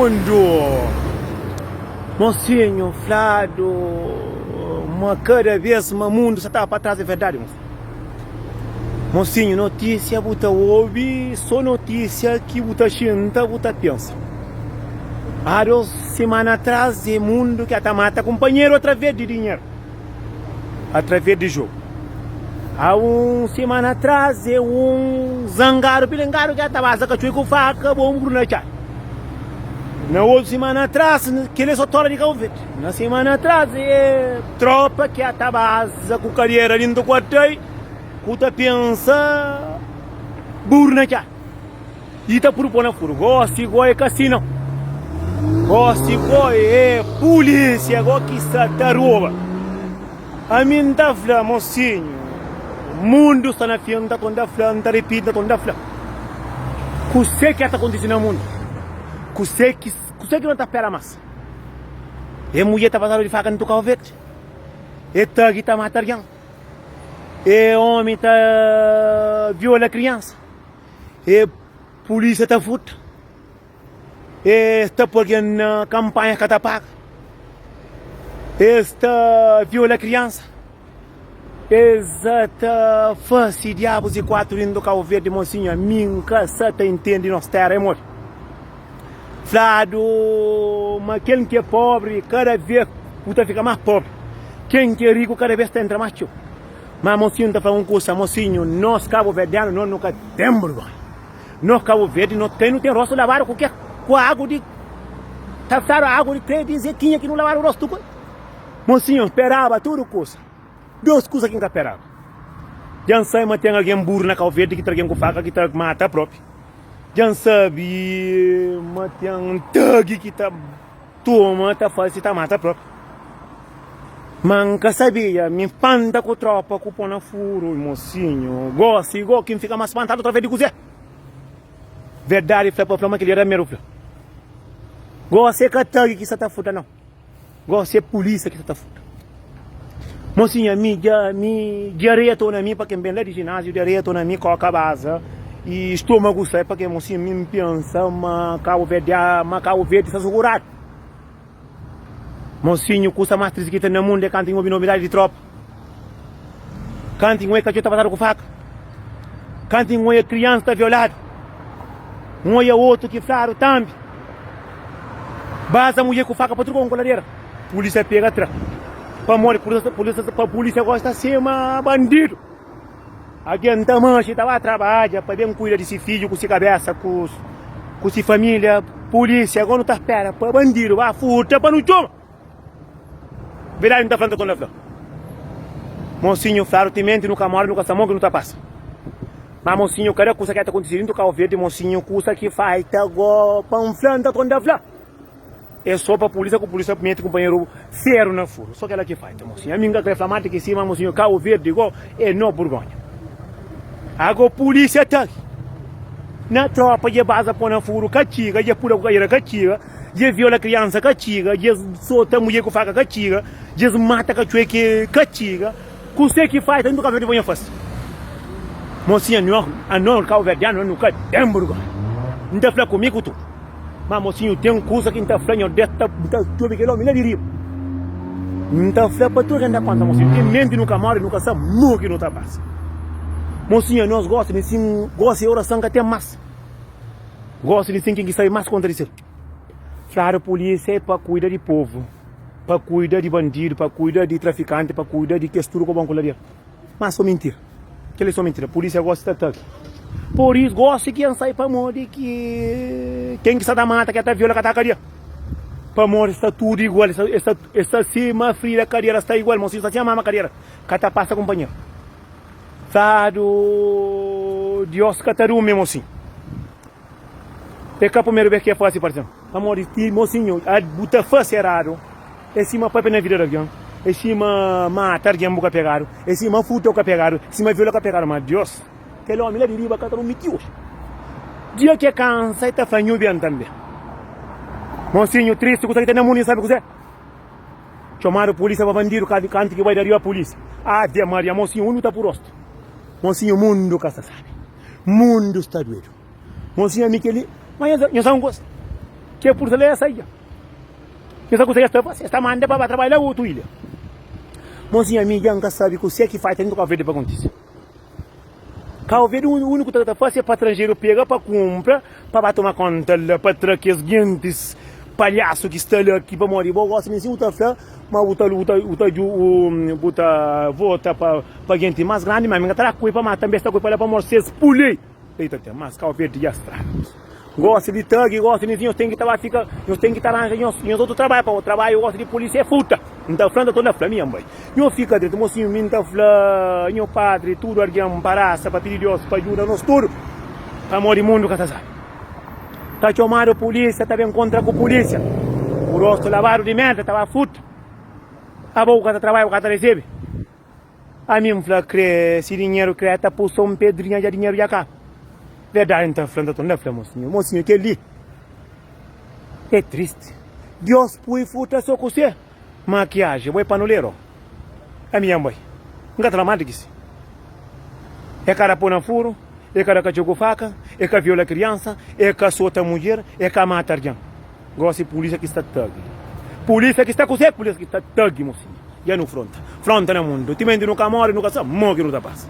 Mundu Mosinhu fladu ma kada bes ma mundu sa ta pa tras é verdadi mosinhu Mosinhu notísia bu ta obi so notísia ki bu ta xinta bu ta pensa Há dos semana atras é mundu ki ta mata kunpanheru através di dinheru Através di jogu Há un semana atras é un zangadu pilengadu ki ta baza katxoi ku faka bo ombru na txada Na otu semana atras kel é so tora di Kabu Verdi Na semana atras é tropa ki ta baza ku kadera dintu kuartel ku ta pensa buru na txada I ta pudu pô na furu. Gósi gó é ka si nau. Gósi gó é pulísia gó ki sa ta roba. Ami N ta fla, mosinhu, mundu sta na fin. N ta konta fla, N ta ripiti, N ta konta fla. Kusé ki ta kontise na mundu? Kusé ki, kusé ki no ta pera más? É mudjer ta pasadu di faka na Kau Verdi? É tagi ta mata algen? É omi ta viola kriansa? E pulísia ta furta, es ta poi algen na kanpanha ka ta paga, es ta viola kriansa, es ta fase diabus i 4 dintu Kabu Verdi. Mosinhu, ami N ka sa ta intende nos tera é modi. Fladu ma kel ki é pobri kada vez bu ta fika más pobri, ken ki é riku kada vez ta entra más txeu. Ma mosinhu N ta fla un kusa mosinhu nos kabuverdianu nos nu ka ten burgonha nos kabuverdi no ten nu ten rostu labadu ku ke ku agu di ta fladu agu di kre dize kinha ki nu labadu rostu ku el mosinhu N speraba tudu kusa dos kusa ki N ka speraba dja N sai ma ten algen buru na kauverdi ki ta algen ku faka ki ta mata propi dja N sabi ma ten tagi ki ta Toma ta fase ta mata propi. Ma N ka sabia, mi spanta ku tropa ku po na furu, mosinhu. Gosi go ki N fika mas spantadu otra vez di kuzé? Verdadi fla pa fla ma kel-li era meru fla. Gosi é ka tagi ki sa ta furta nau. Gosi é pulisa ki sa ta furta. Mosinhu, ami dja mi diareia to na mi pa ken ben la di jináziu, diareia to na mi, koka baza i stomagu sai pa ken mosinhu, mi N pensa ma Kabu Verdi ma Kabu Verdi sta suguradu. Mosinhu, kusa más tristi ki ten na mundu é kantu N obi nobidadi di tropa. Kantu N oia katxor ta pasadu ku faka. Kantu N oia kriansa ta violadu. N oia otu ki fladu tambi baza mudjer ku faka pa truka un koladera. Pulísia pega tra. Pamodi pulísia, pulísia, pa pulísia gosta sima bandidu. Algen ta manxe ta ba trabadja pa ben kuida di si fidju ku si kabesa ku ku si família. Pulísia gosta nu ta spera pa bandidu ba furta pa nu txoma. Verdadi nu ta fla, nu ta torna fla. Mosinhu fladu timenti nu ka mori nu ka sta mo ki nu ta pasa. Ma mosinhu kada kusa ki ta kontisi dintu Kau Verdi mosinhu kusa ki faita go pa N fla N ta torna fla. É só pa pulísia ku pulísia mete kunpanheru feru na furu. Só kela ki faita, mosinhu. Ami N ka kre fla mati ki sima, mosinhu, Kabu Verdi go é no burgonha. Ago pulísia ta na tropa dje baza po na furu ka txiga, dje pula ku kadera ka txiga, dje viola kriansa ka txiga, dje sota mudjer ku faka ka txiga, dje mata katxueke ka txiga. Kuse ki faita nunka Kabu Verdi bo nha fase. Mosinhu, anó, anó kabuverdianu nu ka ten burgonha. N ta fla ku mi ku tudu. Ma mosinhu ten kusa ki N ta fla Nhordes ta N ta djobe kel omi la di riba N ta fla pa tudu ken da konta mosinhu timenti nu ka mori nu ka sa mo ki nu ta pasa Mosinhu anos gosi di sin gosi orason ka ten mas Gosi di sin ken ki sabi mas konta di sel Fladu pulisia é pa kuida di povu pa kuida di bandidu pa kuida di trafikanti pa kuida di kes tudu kobon ku la di el. Má sô mintira. Kel-li é sô mintira. Pulísia gosi ta ta. Pur isu, gosi ki N sai pamodi ki ken ki sta ta mata, ki ta viola ka ta kadia. Pamodi sta tudu igual, es sta es sta sima frida kadiera sta igual, mosinhu sta sima mama kadiera, ka ta pasa kunpanheru. Fladu Diós ka ta durmi, mosinhu. É ka primeru bes ki e fase parse-m. Pamodi ti mosinhu, bu ta fase eradu. É sima papia na vida di algen, é sima mata algen bu ka pegadu, é sima furta bu ka pegadu, é sima viola ka pegadu. Ma Dios, kel omi la di riba ka ta durmi ti oji. Dia ki e kansa e ta fla, Nhu ben tanbe. Mosinhu tristi kusa ki ten na mundu, nhu sabi kuzé? Txomadu pulisia pa bandidu kantu ki bai da riba pulisia. Ave Maria, mosinhu, undi bu ta pui rostu? Mosinhu, mundu ka sta sabi. Mundu sta duedu. Mosinhu, ami kel-li. Ma nhos sabi un kusa? Ke pursa la e sai dja. Nhos sa kuse ke sta fase? Es ta manda pa ba trabadja la otu ilha. Mosinha mi dja N ka sabe kuse ki fai ta Kau Verdi pa kontise. Kau Verdi uniku ta ta fase é pa tranjeru pega pa kunpra pa ba toma konta la pa tra kes gentis palhasu ki sta la ki pamodi bo gosta mi si bu ta fla ma bu ta bu ta bu ta bu ta vota pa pa genti mas grandi ma mi ka ta da koi pa ma tanbe sta koi pa la pamodi ses pulei ei ta ten mas Kau Verdi dja straga. Gosi di tagi, gosi di nhos ten ki ta ba fika, nhos ten ki ta ranja nhos, nhos otu trabadju, pamodi trabadju gosi di polisia é futa. N ta fla, N ta torna fla, mi N bai. Nho fika dretu, mosinhu, mi N ta fla nho padri, tudu algen parasa pa pidi Deus pa djuda nos tudu, pamodi mundu ka ta sabi. Ta txomadu polisia, ta ben kontra ku polisia, ku rostu labadu di merda, ta ba futa. Abo bu ka ta trabadja, bu ka ta resebe. Ami N fla kre si dinheru kre ta pusa un pedrinha dja dinheru dja kaba. Verdadi N ta fla N ta torna fla mosinhu, mosinhu kel li é tristi. Dios pui futa so ku se makiaji bo é panolero. Ami nha bai N ka ta fla mal di ki si. É ka da po na furu, é ka da katxo ku faka, é ka viola kriansa, é ka sota mudjer, é ka mata argen. Gosi pulisia ki sta tagi. Pulisia ki sta kuse? Pulisia ki sta tagi mosinhu. Dja nu fronta. Fronta na mundu. Timenti nu ka mori, nu ka sa mo ki nu ta pasa.